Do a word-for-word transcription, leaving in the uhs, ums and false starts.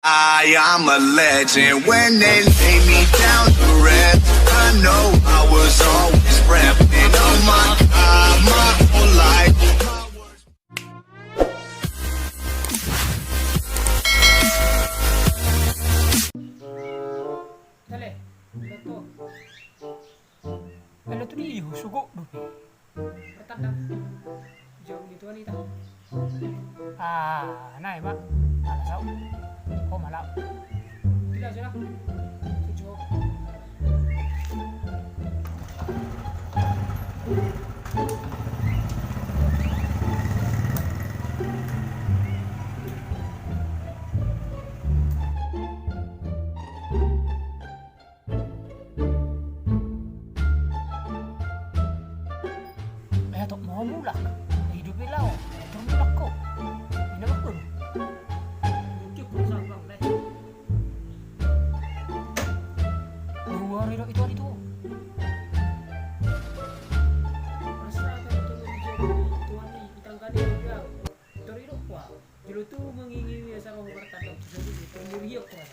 I am a legend. When they lay me down to rest, I know I was always repping. Oh my God, my whole life. Tale, Dato. Ala tu dia, sogot dope. Bertanda. Jauh gitu wanita. Ah, nai ma. Ala sau. Ho ma laho. Tidak, sudah. Tujuh. Eh, tok mau mulak. Eh, hidup di laut. Tok mulak ko. Ini apa pun? Mungkin pun sabang deh. Dua hari itu hari itu. Masa ada itu jadi tuan di tangga dia. Tori do kuah. Jolo tu mengingingi asa roh bertandang. Jadi pendirian kuah.